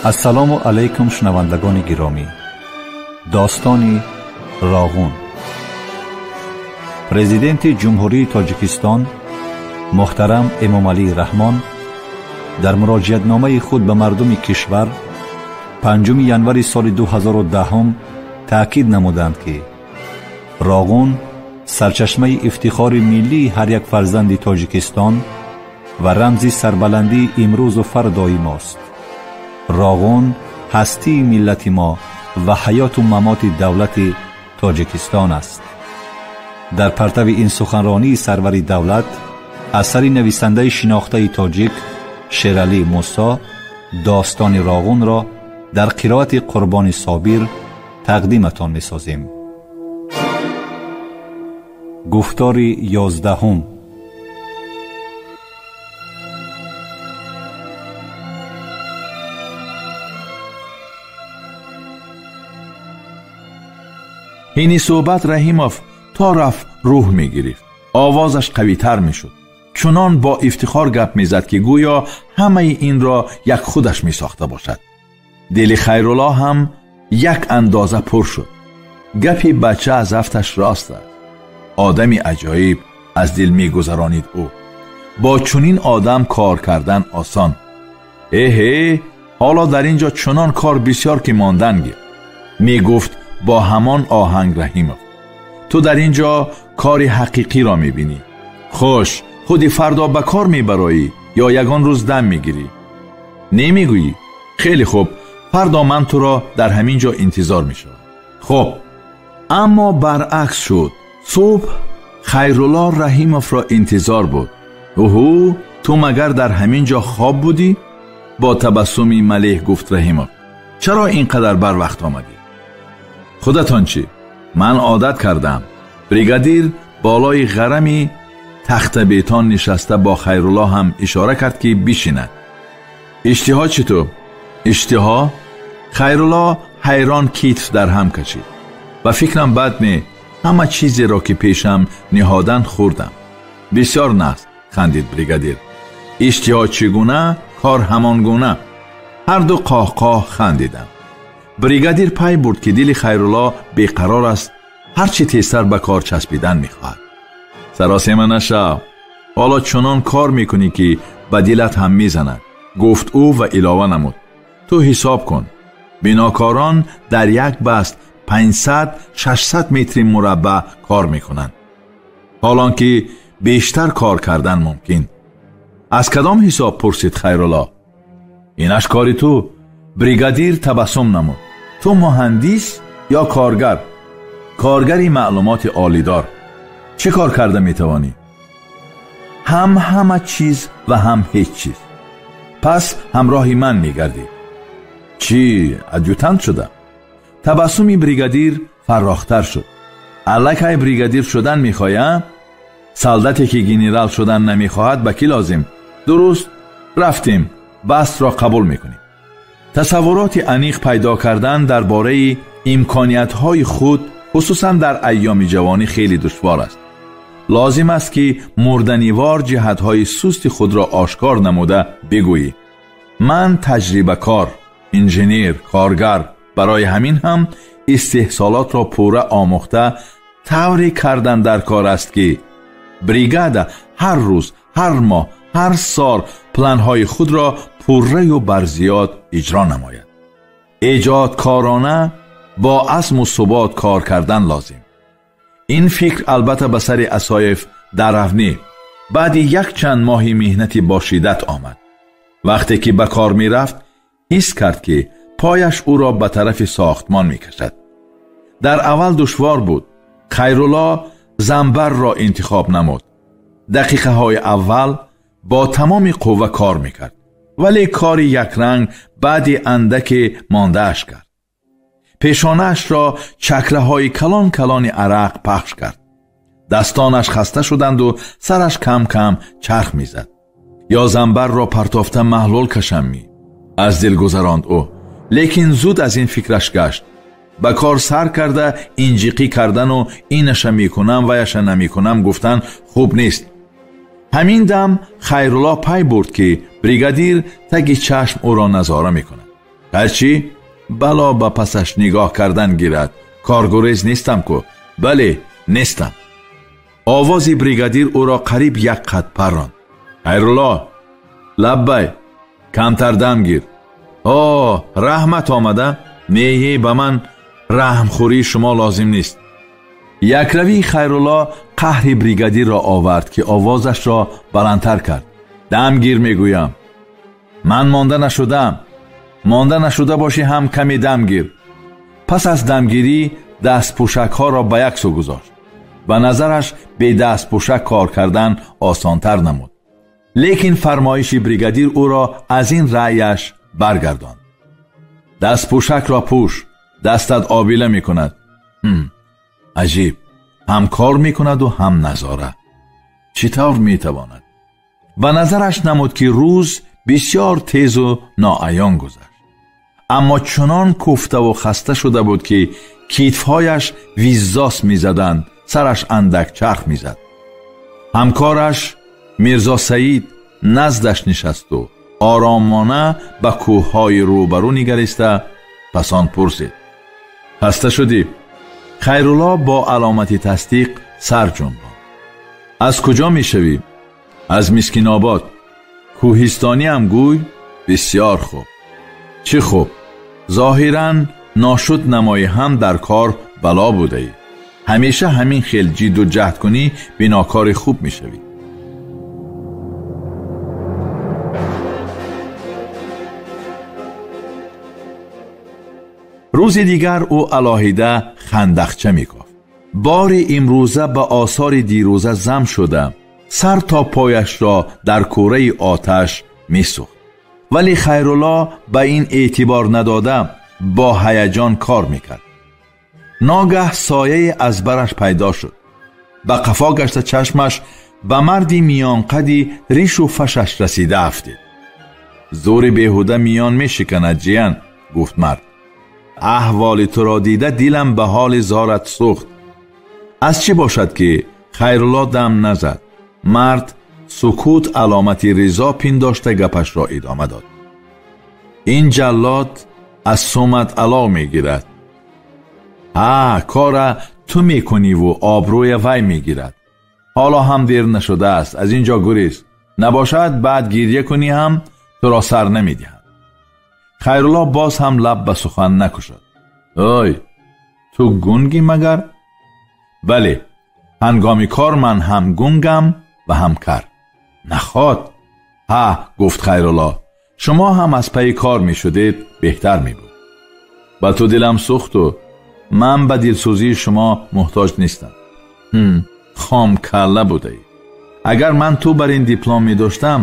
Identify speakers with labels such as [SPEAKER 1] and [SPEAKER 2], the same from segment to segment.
[SPEAKER 1] Ассалому алайкум, шунавандагони гиромӣ. Достони Роғун. Президенти Ҷумҳурии Тоҷикистон муҳтарам Эмомалӣ Раҳмон дар муроҷиатномаи худ ба мардуми кишвар 5 январи соли 2010 таъкид намуданд, ки Роғун сарчашмаи ифтихори миллии ҳар як фарзанди Тоҷикистон ва рамзи сарбаландии имрӯзу фардои мост. Роғун ҳастии миллати мо ва ҳаёту мамоти давлати Тоҷикистон аст. Дар партави ин суханронии сарвари давлат асари нависандаи шинохтаи тоҷик Шералӣ Мусо достони Роғунро дар қироати Қурбони Собир тақдиматон месозем. Гуфтори 11.
[SPEAKER 2] Ҳини суҳбат Раҳимов то рафт рӯҳ мегирифт. Овозаш қавитар мешуд. Чунон бо ифтихор гап мезад, ки гӯё ҳамаи инро як худаш месохта бошад. Дили Хайрулло ҳам як андоза пур шуд. Гапи бача аз афташ рост аст. Одами аҷоиб аз дил мегузаронид ӯ. Бо чунин одам кор кардан осон. Эҳе, ҳоло дар ин ҷо чунон кор бисёр ки мондан гир, мегуфт бо ҳамон оҳанг Раҳимов. Ту дар ин ҷо кори ҳақиқиро мебинӣ. Хуш, худи фардо ба кор мебароӣ ё ягон рӯз дам мегирӣ? Немегӯӣ? Хеле хуб, фардо ман туро дар ҳамин ҷо интизор мешавам. Хуб, аммо баръакс шуд. Субҳ Хайрулло Раҳимовро интизор буд. Уҳу, ту магар дар ҳамин ҷо хоб будӣ? Бо табассуми малеҳ гуфт Раҳимов. Чаро ин қадар барвақт омадӣ? Худатон чӣ? Ман одат кардам. Бригадир болои ғарами тахтабетон нишаста бо Хайрулло ҳам ишора кард, ки бишинад. Иштиҳо чӣ ту? Иштиҳо? Хайрулло ҳайрон китф дар ҳам кашид. Ба фикрам бад не, ҳама чизеро ки пешам ниҳодан хӯрдам. Бисёр наст, хандид бригадир. Иштиҳо чӣ гуна, кор ҳамон гуна. Ҳарду қоҳқоҳ хандиданд. Бригадир пай бурд, ки дили Хайрулло беқарор аст, ҳарчи тезтар ба кор часпидан мехоҳад. Саросема нашав, ҳоло чунон кор мекунӣ, ки ба дилат ҳам мезанад, гуфт ӯ ва илова намуд. Ту ҳисоб кун, бинокорон дар як баст 500-600 метри мураббаъ кор мекунанд, ҳолон ки бештар кор кардан мумкин. Аз кадом ҳисоб? Пурсид Хайрулло. Инаш кори ту. Бригадир табассум намуд. Ту муҳандис ё коргар? Коргари маълумоти олидор. Чӣ кор карда метавонӣ? Ҳам ҳама чиз ва ҳам ҳеҷ чиз. Пас ҳамроҳи ман мегардӣ. Чӣ, адютант шуда? Табассуми бригадир фаррохтар шуд. Аллакай бригадир шудан мехоҳӣ? Солдате ки генерал шудан намехоҳад ба кӣ лозим? Дуруст, рафтем, бастро қабул мекунем. Тасаввуроти аниқ пайдо кардан дар бораи имкониятҳои худ, хусусан дар айёми ҷавонӣ, хеле душвор аст. Лозим аст, ки мурданивор ҷиҳатҳои сусти худро ошкор намуда бигӯӣ: ман таҷрибакор, инженер, коргар. Барои ҳамин ҳам истеҳсолотро пурра омӯхта тавре кардан дар кор аст, ки бригада ҳар рӯз, ҳар моҳ, ҳар сол планҳои худро пурраю барзиёд иҷро намояд. Эҷодкорона бо азму субот кор кардан лозим. Ин фикр албатта ба сари Асоев даравнӣ баъди якчанд моҳи меҳнати бо шиддат омад. Вақте ки ба кор мерафт, ҳис кард, ки пояш ӯро ба тарафи сохтмон мекашад. Дар аввал душвор буд. Хайрулло занбарро интихоб намуд. Дақиқаҳои аввал бо тамоми қувва кор мекард, вале кори якранг баъди андаке мондааш кард. Пешонаашро чакраҳои калон калони арақ пахш кард. Дастонаш хаста шуданду сараш кам-кам чарх мезад. Ё занбарро партофта маҳлул кашам ми? Аз дил гузаронд ӯ. Лекин зуд аз ин фикраш гашт. Ба кор сар карда инҷиқӣ кардану инаша мекунам ваяша намекунам гуфтан хуб нест. Ҳамин дам Хайрулло пай бурд, ки бригадир таги чашм ӯро назора мекунад. Ҳарчи бало ба пасаш нигоҳ кардан гирад. Коргурез нестам ку. Бале, нестам. Овози бригадир ӯро қариб як қад парронд. Хайрулло, лаббай, камтар дам гир. О, раҳмат омада? Не, ба ман раҳмхӯрии шумо лозим нест. Якравии Хайрулло қаҳри бригадирро овард, ки овозашро баландтар кард. Дам гир мегӯям. Ман монда нашудам. Монда нашуда бошӣ ҳам каме дам гир. Пас аз дамгирӣ дастпӯшакҳоро ба як сӯ гузошт. Ба назараш бе дастпӯшак кор кардан осонтар намуд. Лекин фармоиши бригадир ӯро аз ин раъяш баргардонд. Дастпӯшакро пӯш, дастат обила мекунад. Аҷиб, ҳам кор мекунаду ҳам назора. Чӣ тавр метавонад? Ба назараш намуд, ки рӯз бисёр тезу ноаён гузашт. Аммо чунон куфтаву хаста шуда буд, ки китфҳояш виззос мезаданд, сараш андак чарх мезад. Ҳамкораш Мирзо Саид наздаш нишасту оромона ба кӯҳҳои рӯбарӯ нигариста пасон пурсид: хаста шудӣ? Хайрулло бо аломати тасдиқ сар ҷунбонд. Аз куҷо мешавӣ? Аз Мискинобод. Кӯҳистониам гӯй? Бисёр хуб. Чӣ хуб? Зоҳиран ношуд намоӣ ҳам дар кор бало будаӣ. Ҳамеша ҳамин хел ҷидду ҷаҳд кунӣ, бинокори хуб мешавӣ. Рӯзи дигар ӯ алоҳида хандақча мекофт. Бори имрӯза ба осори дирӯза зам шуда, сар то пояшро дар кӯраи оташ месӯхт. Вале Хайрулло ба ин эътибор надода бо ҳаяҷон кор мекард. Ногаҳ сояе аз бараш пайдо шуд. Ба қафо гашта чашмаш ба марди миёнқади ришу фашаш расида афтид. Зӯри беҳуда миён мешиканад, ҷиян, гуфт мард. Аҳволи туро дида дилам ба ҳоли зорат сӯхт. Аз чӣ бошад, ки Хайрулло дам назад? Мард сукут аломати ризо пиндошта гапашро идома дод. Ин ҷаллод аз сумат ало мегирад. Ҳа, кора ту мекуниву обрӯя вай мегирад. Ҳоло ҳам дер нашудааст, аз ин ҷо гурез. Набошад баъд гирья кунӣ ҳам туро сар намедиҳанд. Хайрулло боз ҳам лаб ба сухан накушод. Ой, ту гунгӣ магар? Бале, ҳангоми кор ман ҳам гунгам ва ҳам кар. Наход? Ҳа, гуфт Хайрулло, шумо ҳам аз пайи кор мешудед беҳтар мебуд. Ба ту дилам сӯхту ман ба дилсӯзии шумо муҳтоҷ нестам. Хом калла будаӣ. Агар ман ту бар ин диплом медоштам,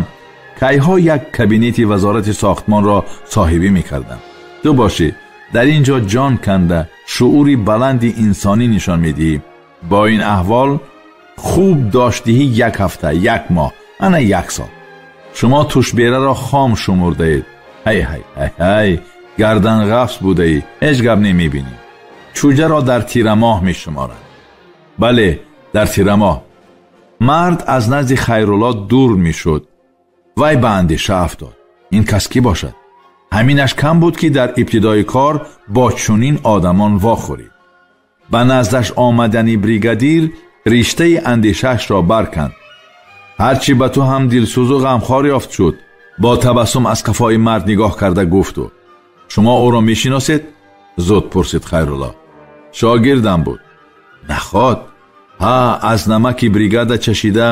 [SPEAKER 2] кайҳо як кабинети вазорати сохтмонро соҳибӣ мекардам. Ту бошӣ дар ин ҷо ҷон канда шуури баланди инсонӣ нишон медиҳӣ. Бо ин аҳвол хуб доштиҳӣ як ҳафта, як моҳ, ана як сол. Шумо тушбераро хом шумурдаед. Ҳай ҳай ҳай ҳай, гарданғафс будаӣ, ҳеҷ гап намебинӣ. Чӯҷаро дар тирамоҳ мешуморанд. Бале, дар тирамоҳ. Мард аз назди Хайрулло дур мешуд. Вай ба андеша афтод. Ин кас кӣ бошад? Ҳаминаш кам буд, ки дар ибтидои кор бо чунин одамон вохӯрид. Ба наздаш омадани бригадир риштаи андешаашро барканд. Ҳарчи ба ту ҳам дилсӯзу ғамхор ёфт шуд. Бо табассум аз қафои мард нигоҳ карда гуфту: шумо ӯро мешиносед? Зуд пурсид Хайрулло. Шогирдам буд. Наход? Ҳа, аз намаки бригада чашида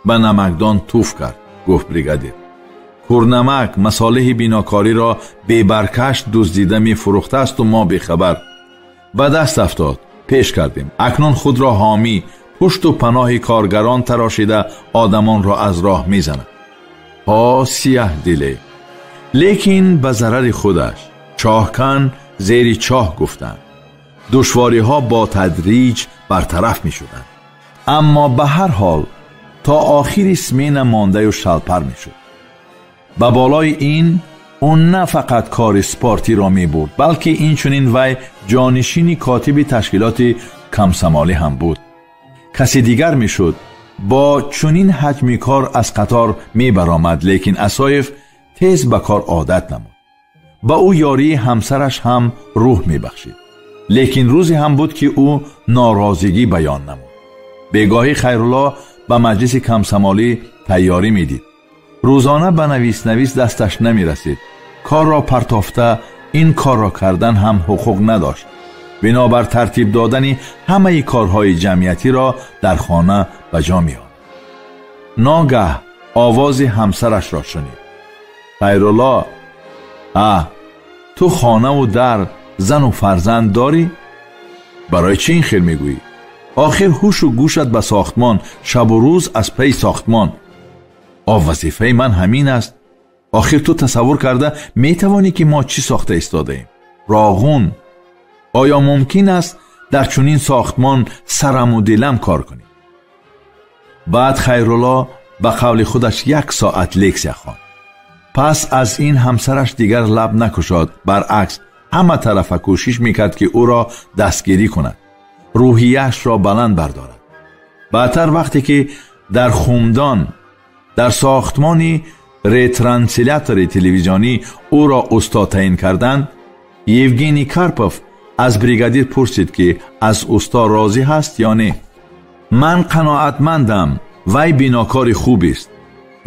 [SPEAKER 2] ба намакдон туф кард, гуфт бригадир. Курнамак масолеҳи бинокориро бебаркаш дуздида мефурӯхтаасту мо бехабар. Ба даст афтод, пеш кардем. Акнун худро ҳомӣ, пушту паноҳи коргарон тарошида одамонро аз роҳ мезанад. Ҳо, сияҳ диле! Лекин ба зарари худаш. Чоҳкан зери чоҳ гуфтанд. Душвориҳо бо тадриҷ бартараф мешуданд. Аммо ба ҳар ҳол то охири смена мондаю шалпар мешуд. Ба болои ин ӯ на фақат кори спортиро мебурд, балки инчунин вай ҷонишини котиби ташкилоти камсамолӣ ҳам буд. Каси дигар мешуд бо чунин ҳаҷми кор аз қатор мебаромад, лекин Асоев тез ба кор одат намуд. Ба ӯ ёрии ҳамсараш ҳам рӯҳ мебахшид. Лекин рӯзе ҳам буд, ки ӯ норозигӣ баён намуд. Бегоҳӣ Хайрулло ба маҷлиси комсомолӣ тайёрӣ медид. Рӯзона ба нависнавис дасташ намерасид. Корро партофта ин корро кардан ҳам ҳуқуқ надошт. Бинобар тартиб додани ҳамаи корҳои ҷамъиятиро дар хона ба ҷо меовард. Ногаҳ овози ҳамсарашро шунид. Хайрулло, ту хонаву дар, зану фарзанд дорӣ? Барои чӣ ин хел мегӯӣ? Охир ҳушу гӯшат ба сохтмон, шабу рӯз аз пайи сохтмон. Вазифаи ман ҳамин аст. Охир ту тасаввур карда метавонӣ, ки мо чӣ сохта истодаем? Роғун. Оё мумкин аст дар чунин сохтмон сараму дилам кор кунӣ? Баъд Хайрулло ба қавли худаш 1 соат лексия хонд. Пас аз ин ҳамсараш дигар лаб накушод. Баръакс, ҳама тарафа кӯшиш мекард, ки ӯро дастгирӣ кунад, рӯҳияшро баланд бардорад. Баъдтар вақте ки дар Хумдон дар сохтмони ретранслятори телевизионӣ ӯро усто таъин карданд, Евгений Карпов аз бригадир пурсид, ки аз усто розӣ ҳаст ё не. Ман қаноатмандам, вай бинокори хубест,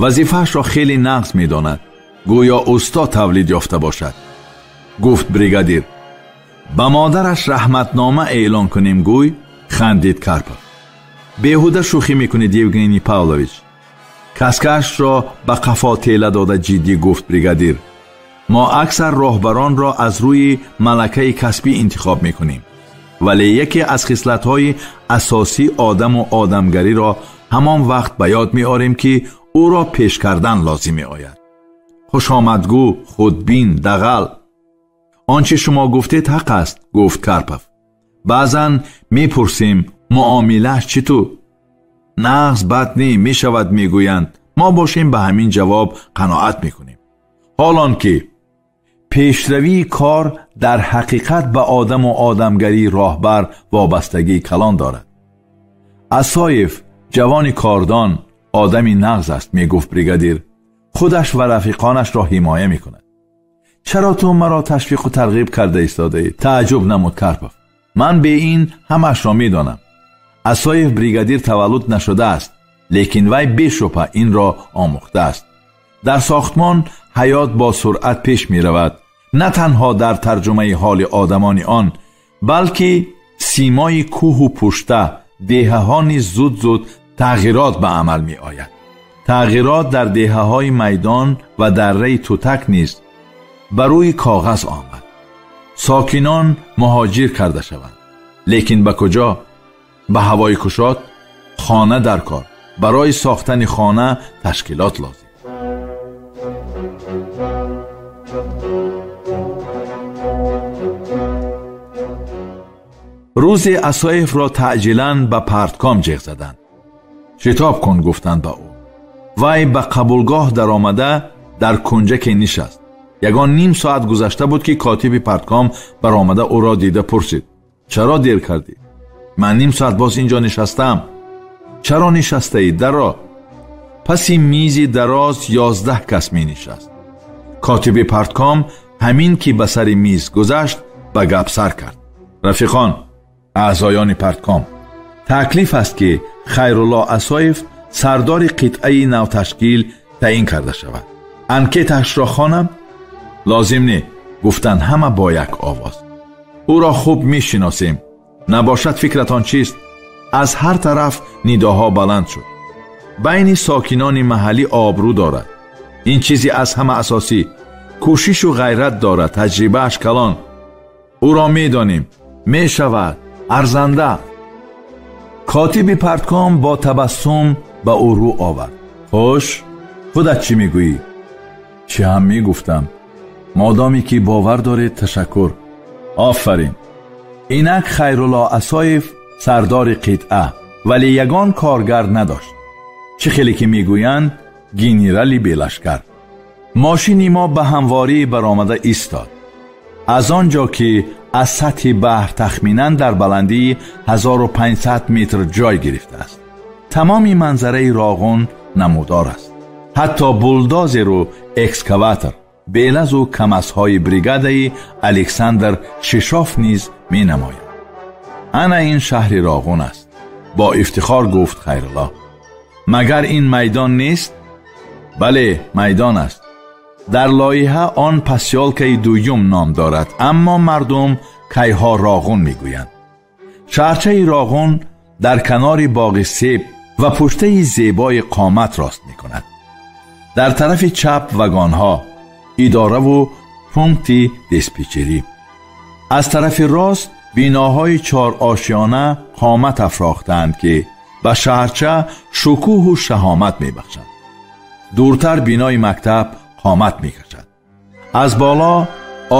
[SPEAKER 2] вазифаашро хеле нағз медонад, гӯё усто тавлид ёфта бошад, гуфт бригадир. Ба модараш раҳматнома эълон кунем, гӯй, хандид Карпов. Беҳуда шӯхӣ мекунед, Евгений Павлович. Каскаашро ба қафо тела дода ҷиддӣ гуфт бригадир. Мо аксар роҳбаронро аз рӯи малакаи касбӣ интихоб мекунем, вале яке аз хислатҳои асосии одаму одамгариро ҳамон вақт ба ёд меорем, ки ӯро пеш кардан лозим меояд. Хушомадгӯ, худбин, дағал. Он чи шумо гуфтед ҳақ аст, гуфт Карпов. Баъзан мепурсем, муомилааш чӣ ту? Нағз бад не, мешавад, мегӯянд. Мо бошем ба ҳамин ҷавоб қаноат мекунем. Ҳолон ки пешравии кор дар ҳақиқат ба одаму одамгарии роҳбар вобастагии калон дорад. Асоев ҷавони кордон, одами нағз аст, мегуфт бригадир. Худаш ва рафиқонашро ҳимоя мекунад. Чаро ту маро ташвиқу тарғиб карда истодаӣ? Тааҷҷуб намуд Карпов. Ман бе ин ҳамаашро медонам. Асоев бригадир таваллуд нашудааст, лекин вай бешубҳа инро омӯхтааст. Дар сохтмон ҳаёт бо суръат пеш меравад, на танҳо дар тарҷумаи ҳоли одамони он, балки симои кӯҳу пушта, деҳаҳо низ зуд-зуд тағйирот ба амал меояд. Тағйирот дар деҳаҳои майдон ва дарраи Тутак низ ба рӯи коғаз омад. Сокинон муҳоҷир карда шаванд, лекин ба куҷо? Ба ҳавои кушод? Хона дар кор. Барои сохтани хона ташкилот лозим. Рӯзе Асоевро таъҷилан ба партком ҷеғ заданд. Шитоб кун, гуфтанд ба ӯ. Вай ба қабулгоҳ даромада дар кунҷаке нишаст. Ягон ним соат гузашта буд, ки котиби партком баромада ӯро дида пурсид: чаро дер кардӣ? Ман ним соат боз инҷо нишастаам. Чаро нишастаӣ? Даро. Паси мизи дароз 11 кас менишаст. Котиби партком ҳамин ки ба сари миз гузашт, ба гап сар кард. Рафиқон, аъзоёни партком, таклиф аст, ки Хайрулло Асоев сардори қитъаи навташкил таъин карда шавад. Анкеташро хонам? Лозим не, гуфтанд ҳама бо як овоз. Ӯро хуб мешиносем. Набошад фикратон чист? Аз ҳар тараф нидоҳо баланд шуд. Байни сокинони маҳаллӣ обрӯ дорад. Ин чизи аз ҳама асосӣ. Кӯшишу ғайрат дорад, таҷрибааш калон. Ӯро медонем. Мешавад, арзанда. Котиби партком бо табассум ба ӯ рӯ овард. Хуш, худат чӣ мегӯӣ? Чӣ ҳам мегуфтам? Модоме ки бовар доред, ташаккур. Офарин. Инак Хайрулло Асоев сардори қитъа, вале ягон коргар надошт. Чӣ хеле ки мегӯянд, генерали белашкар. Мошини мо ба ҳамворӣ баромада истод. Аз он ҷо ки аз сатҳи баҳр тахминан дар баландии 1500 метр ҷой гирифтааст, тамоми манзараи Роғун намудор аст. Ҳатто булдозеру экскаватор. Белазу камазҳои бригадаи Александр Шишов низ менамояд. Ана ин шаҳри Роғун аст, бо ифтихор гуфт Хайрулло. Магар ин майдон нест? Бале, майдон аст. Дар лоиҳа он посёлкаи дуюм ном дорад, аммо мардум кайҳо Роғун мегӯянд. Шаҳрчаи Роғун дар канори боғи себ ва пуштаи зебои қомат рост мекунад. Дар тарафи чап вагонҳо, идораву пункти диспетчерӣ. Аз тарафи рост биноҳои чорошиёна қомат афрохтаанд, ки ба шаҳрча шукӯҳу шаҳомат мебахшанд. Дуртар бинои мактаб қомат мекашад. Аз боло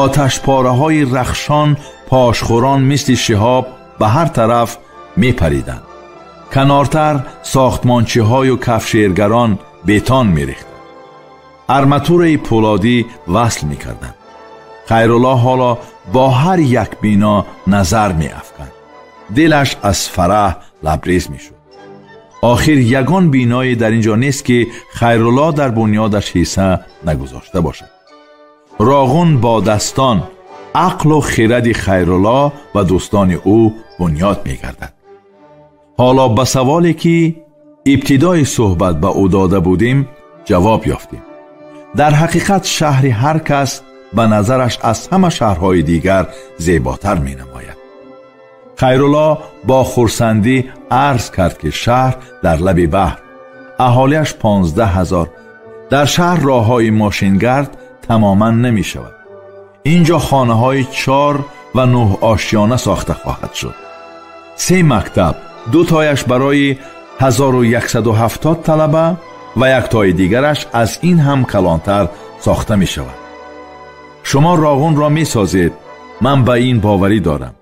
[SPEAKER 2] оташпораҳои рахшон пошхӯрон мисли шиҳоб ба ҳар тараф мепариданд. Канортар сохтмончиҳою кафшергарон бетон мерехтанд, арматураи пӯлодӣ васл мекарданд. Хайрулло ҳоло бо ҳар як бино назар меафканд. Дилаш аз фараҳ лабрез мешуд. Охир ягон биное дар ин ҷо нест, ки Хайрулло дар бунёдаш ҳисса нагузошта бошад. Роғун бо дастон, ақлу хиради Хайрулло ва дӯстони ӯ бунёд мегардад. Ҳоло ба саволе, ки ибтидои суҳбат ба ӯ дода будем, ҷавоб ёфтем. Дар ҳақиқат шаҳри ҳар кас ба назараш аз ҳама шаҳрҳои дигар зеботар менамояд. Хайрулло бо хурсандӣ арз кард, ки шаҳр дар лаби баҳр, аҳолиаш 15 000. Дар шаҳр роҳҳои мошингард тамоман намешавад. Инҷо хонаҳои 4 ва 9 ошёна сохта хоҳад шуд. Се мактаб, ду тояш барои 1170 талаба ва як тои дигараш аз ин ҳам калонтар сохта мешавад. Шумо Роғунро месозед, ман ба ин боварӣ дорам.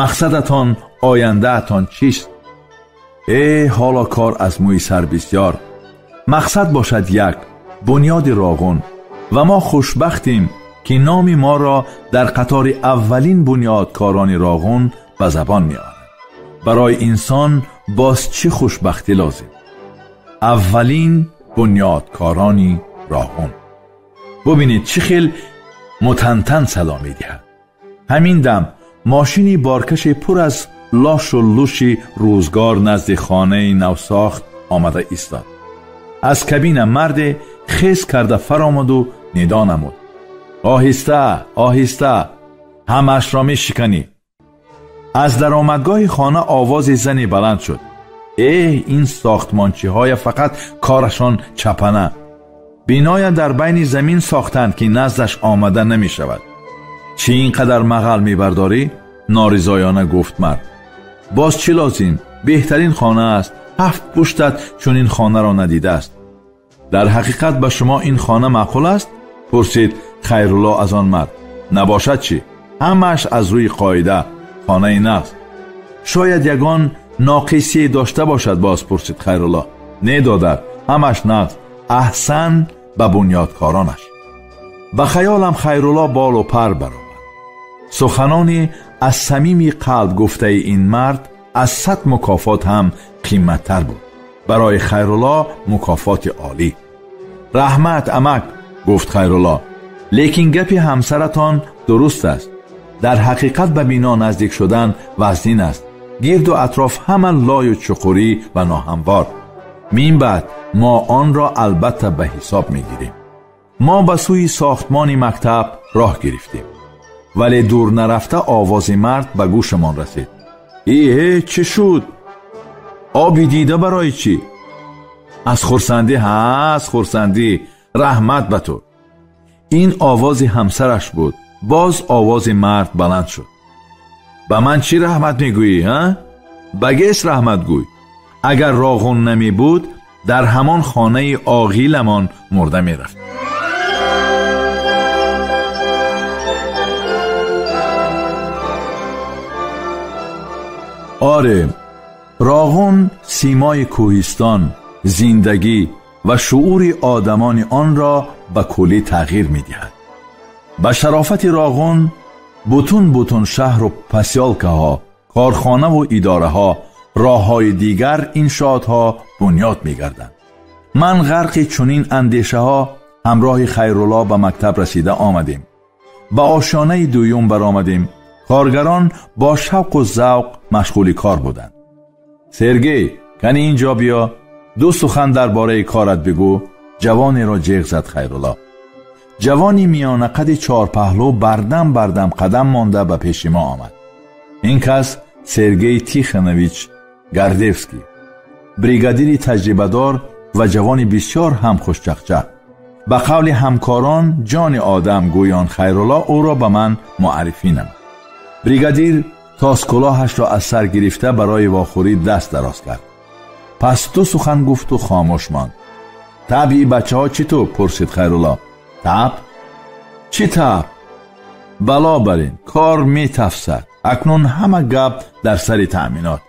[SPEAKER 2] Мақсадатон, ояндаатон чист? Ҳоло кор аз мӯи сар бисёр. Мақсад бошад як: бунёди Роғун. Ва мо хушбахтем, ки номи моро дар қатори аввалин бунёдкорони Роғун ба забон меоранд. Барои инсон боз чӣ хушбахтӣ лозим? Аввалин бунёдкорони Роғун. Бубинед, чӣ хел мутантан садо медиҳад. Ҳамин дам мошини боркаше пур аз лошу луши рӯзгор назди хонаи навсохт омада истод. Аз кабина марде хез карда фаромаду нидо намуд: оҳиста, оҳиста, ҳамаашро мешиканӣ. Аз даромадгоҳи хона овози зане баланд шуд: эҳ, ин сохтмончиҳоя фақат корашон чапана. Биноя дар байни замин сохтанд, ки наздаш омада намешавад. Чӣ ин қадар мағал мебардорӣ? Норизоёна гуфт мард. Боз чӣ лозим? Беҳтарин хона аст. Ҳафт пуштат чунин хонаро надидааст. Дар ҳақиқат ба шумо ин хона маъқул аст? Пурсид Хайрулло аз он мард. Набошад чӣ? Ҳамааш аз рӯи қоида, хонаи нағз. Шояд ягон ноқисие дошта бошад? Боз пурсид Хайрулло. Не, додар, ҳамаш нағз. Аҳсан ба бунёдкоронаш. Ба хаёлам Хайрулло болу пар баромад. Суханони аз самими қалб гуфтаи ин мард аз 100 мукофот ҳам қиматтар буд. Барои Хайрулло мукофоти олӣ. Раҳмат, амак, гуфт Хайрулло, лекин гапи ҳамсаратон дуруст аст. Дар ҳақиқат ба бино наздик шудан вазнин аст. Гирду атроф ҳама лою чуқурӣ ва ноҳамвор. Мин баъд мо онро албатта ба ҳисоб мегирем. Мо ба сӯи сохтмони мактаб роҳ гирифтем, вале дур нарафта овози мард ба гӯшамон расид: эҳе, чӣ шуд? Оби дида барои чӣ? Аз хурсандӣ? Ҳа, аз хурсандӣ. Раҳмат ба ту. Ин овози ҳамсараш буд. Боз овози мард баланд шуд: ба ман чӣ раҳмат мегӯӣ? Ҳа, ба ГЭС раҳмат гӯй. Агар Роғун намебуд, дар ҳамон хонаи оғиламон мурда мерафт. Оре, Роғун симои кӯҳистон, зиндагӣ ва шуури одамони онро ба куллӣ тағйир медиҳад. Ба шарофати Роғун бутун бутун шаҳру посёлкаҳо, корхонаву идораҳо, роҳҳои дигар иншоотҳо бунёд мегарданд. Ман ғарқи чунин андешаҳо Ҳамроҳи Хайрулло ба мактаб расида омадем. Ба ошёнаи дуюм баромадем. Коргарон бо шавқу завқ машғули кор буданд. Сергей, кани инҷо биё, ду сухан дар бораи корат бигӯ, ҷавонеро ҷеғ зад Хайрулло. Ҷавони миёнақади чорпаҳлӯ бардам бардам қадам монда ба пеши мо омад. Ин кас Сергей Тихонович Гардевский, бригадири таҷрибадор ва ҷавони бисёр ҳам хушчақчақ. Ба қавли ҳамкорон ҷони одам гӯён Хайрулло ӯро ба ман муаррифӣ намуд. Бригадир тоскулоҳашро аз сар гирифта барои вохӯрӣ даст дароз кард. Пас ду сухан гуфту хомӯш монд. Табъи бачаҳо чӣ ту? Пурсид Хайрулло. Таб? Чӣ таб? Бало бар ин кор метафсад. Акнун ҳама гап дар сари таъминот.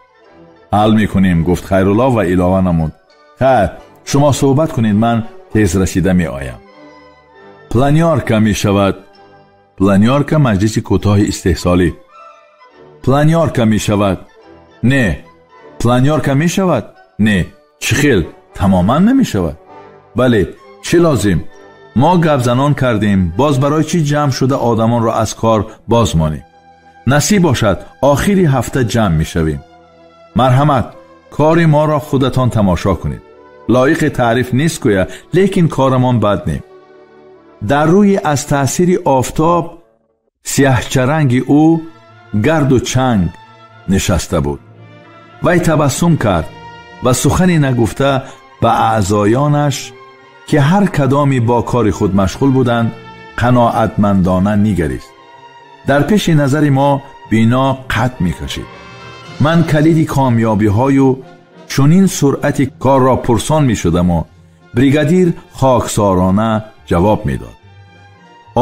[SPEAKER 2] Ҳал мекунем, гуфт Хайрулло ва илова намуд. Хайр, шумо суҳбат кунед, ман тез расида меоям. Планёрка мешавад. Планёрка маҷлиси кӯтоҳи истеҳсолӣ. Планёрка мешавад. Не. Планёрка мешавад? Не. Чӣ хел? Тамоман намешавад. Бале, чӣ лозим? Мо гапзанон кардем, боз барои чӣ ҷамъ шуда одамонро аз кор боз монем? Насиб бошад, охири ҳафта ҷамъ мешавем. Марҳамат, кори моро худатон тамошо кунед. Лоиқи таъриф нест гӯя, лекин корамон бад не. Дар рӯи аз таъсири офтоб сиёҳчаранги ӯ гарду чанг нишаста буд. Вай табассум кард ва сухане нагуфта ба аъзоёнаш, ки ҳар кадоме бо кори худ машғул буданд, қаноатмандона нигарист. Дар пеши назари мо бино қад мекашид. Ман калиди комёбиҳою чунин суръати корро пурсон мешудаму бригадир хоксорона ҷавоб медод.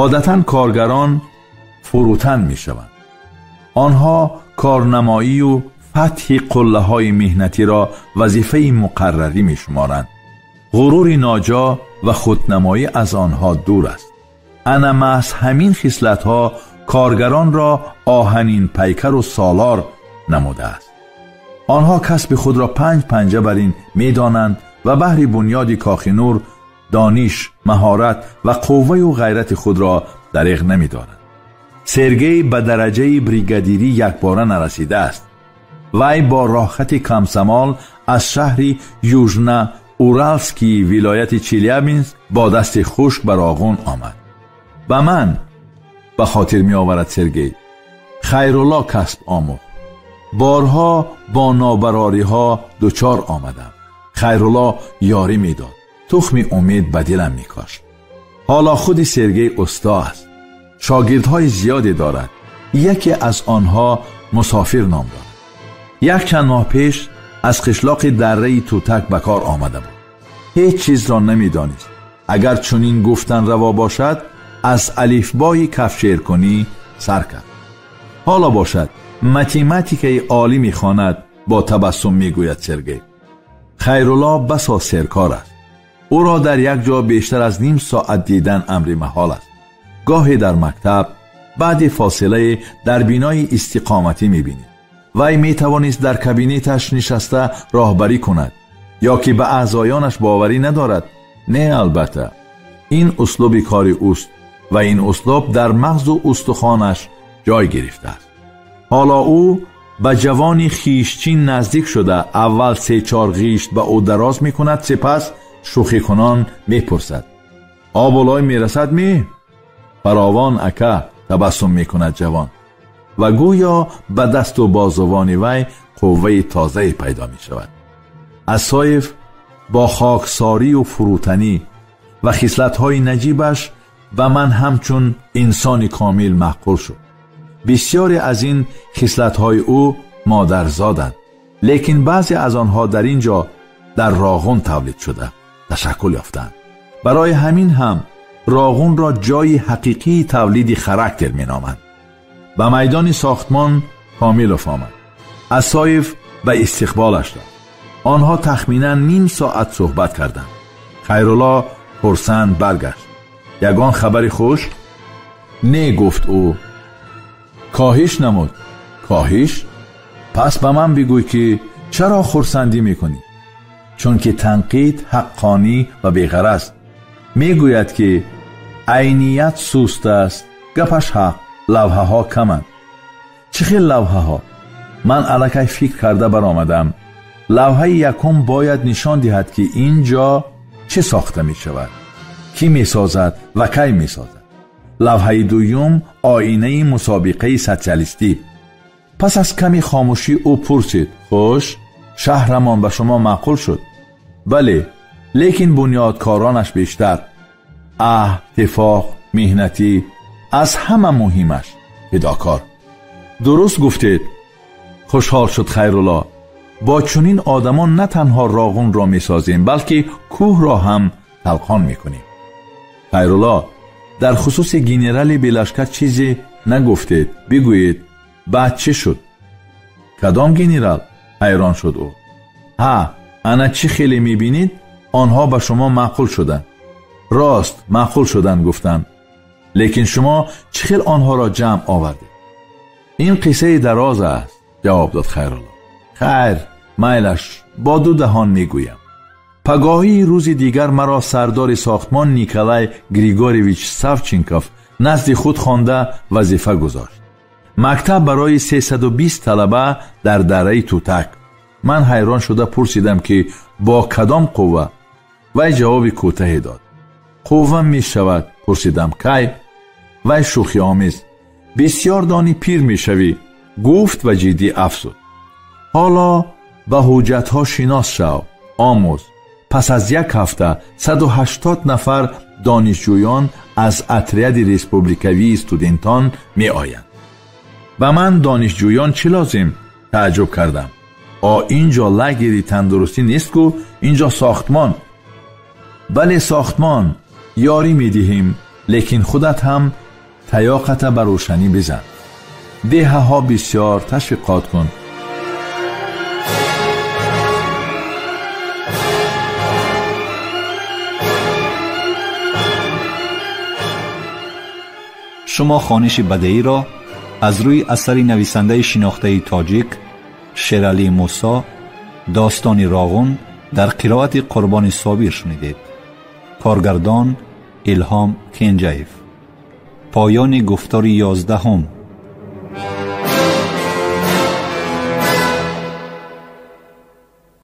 [SPEAKER 2] Одатан коргарон фурӯтан мешаванд. Онҳо корнамоию фатҳи қуллаҳои меҳнатиро вазифаи муқаррарӣ мешуморанд. Ғурури ноҷо ва худнамоӣ аз онҳо дур аст. Ана маҳз ҳамин хислатҳо коргаронро оҳанин пайкару солор намудааст. Онҳо касби худро панҷ панҷа бар ин медонанд ва баҳри бунёди кохи нур дониш, маҳорат ва қувваю ғайрати худро дареғ намедоранд. Сергей ба дараҷаи бригадирӣ якбора нарасидааст. Вай бо роҳхати камсамол аз шаҳри Южна Уралский вилояти Челябинск бо дасти хушк ба Роғун омад. Ба ман, ба хотир меоварад Сергей, Хайрулло касб омӯхт. Борҳо бо нобарориҳо дучор омадам. Хайрулло ёрӣ медод, тухми умед ба дилам мекошт. Ҳоло худи Сергей усто аст. Шогирдҳои зиёде дорад. Яке аз онҳо Мусофир ном дорад. Як чанд моҳ пеш аз қишлоқи дарраи Тутак ба кор омада буд. Ҳеҷ чизро намедонист. Агар чунин гуфтан раво бошад, аз алифбои кафшеркунӣ сар кард. Ҳоло бошад, математикаи олӣ мехонад, бо табассум мегӯяд Сергей. Хайрулло басо серкор аст. Ӯро дар як ҷо бештар аз ним соат дидан амри маҳол аст. Гоҳе дар мактаб, баъди фосилае дар бинои истиқоматӣ мебинед. Вай метавонист дар кабинеташ нишаста роҳбарӣ кунад ё ки ба аъзоёнаш боварӣ надорад. Не, албатта, ин услуби кори ӯст ва ин услуб дар мағзу устухонаш ҷой гирифтааст. Ҳоло ӯ ба ҷавони хишчин наздик шуда, аввал се-чор ғишт ба ӯ дароз мекунад, сипас шӯхикунон мепурсад: обу лой мерасад ми? Фаровон ака, табассум мекунад ҷавон ва гӯё ба дасту бозувони вай қувваи тозае пайдо мешавад. Асоев бо хоксорию фурӯтанӣ ва хислатҳои наҷибаш ба ман ҳамчун инсони комил маъқул шуд. Бисёре аз ин хислатҳои ӯ модарзоданд, лекин баъзе аз онҳо дар ин ҷо дар Роғун тавлид шуда ташаккул ёфтанд. Барои ҳамин ҳам Роғунро ҷои ҳақиқии тавлиди характер меноманд. Ба майдони сохтмон Комилов омад. Асоев ба истиқболаш дод. Онҳо тахминан ним соат суҳбат карданд. Хайрулло хурсанд баргашт. Ягон хабари хуш? Не, гуфт ӯ. Коҳиш намуд. Коҳиш? Пас ба ман бигӯй, ки чаро хурсандӣ мекунӣ? Чунки танқид ҳаққонӣ ва беғараз. Мегӯяд, ки айният суст аст. Гапаш ҳақ, лавҳаҳо каманд. Чӣ хел лавҳаҳо? Ман аллакай фикр карда баромадам. Лавҳаи якум бояд нишон диҳад, ки ин ҷо чӣ сохта мешавад, кӣ месозад ва кай месозад. Лавҳаи дуюм оинаи мусобиқаи социалистӣ. Пас аз ками хомӯшӣ ӯ пурсид: хуш, шаҳрамон ба шумо маъқул шуд? Бале, лекин бунёдкоронаш бештар. Аҳд, тифоқ, меҳнатӣ, аз ҳама муҳимаш фидокор. Дуруст гуфтед, хушҳол шуд Хайрулло. Бо чунин одамон на танҳо Роғунро месозем, балки кӯҳро ҳам талқон мекунем. Хайрулло, дар хусуси генерали белашкар чизе нагуфтед. Бигӯед, баъд чӣ шуд? Кадом генерал? Ҳайрон шуд ӯ. Ҳа, ана чӣ хеле мебинед, онҳо ба шумо маъқул шуданд. Рост, маъқул шуданд, гуфтанд. Лекин шумо чӣ хел онҳоро ҷамъ овардед? Ин қиссаи дароз аст, ҷавоб дод Хайрулло. Хайр, майлаш, бо ду даҳон мегӯям. Пагоҳии рӯзи дигар маро сардори сохтмон Николай Григорьевич Савченков назди худ хонда вазифа гузошт. Мактаб барои 320 талаба дар дараи Тутак. Ман ҳайрон шуда пурсидам, ки бо кадом қувва? Вай ҷавоби кӯтаҳе дод. Қувва мешавад. Пурсидам, кай? Вай шӯхиомез: бисёр дони пир мешавӣ, гуфт ва ҷиддӣ афзуд: ҳоло ба ҳуҷҷатҳо шинос шав, омӯз. Пас аз як ҳафта 180 нафар донишҷӯён аз отряди республикавии студентон меоянд. Ба ман донишҷӯён чӣ лозим? Тааҷҷуб кардам. О, ин ҷо лагери тандурустӣ нест ку, ин ҷо сохтмон. Бале, сохтмон, ёрӣ медиҳем, лекин худат ҳам таёқата ба рӯшанӣ бизан. Деҳаҳо бисёр ташвиқот кун.
[SPEAKER 1] Шумо хониши бадеиро аз рӯи асари нависандаи шинохтаи тоҷик Шералӣ Мусо достони Роғун дар қироати Қурбони Собир шунидед. Коргардон Илҳом Кенҷаев. Поёни гуфтори 11.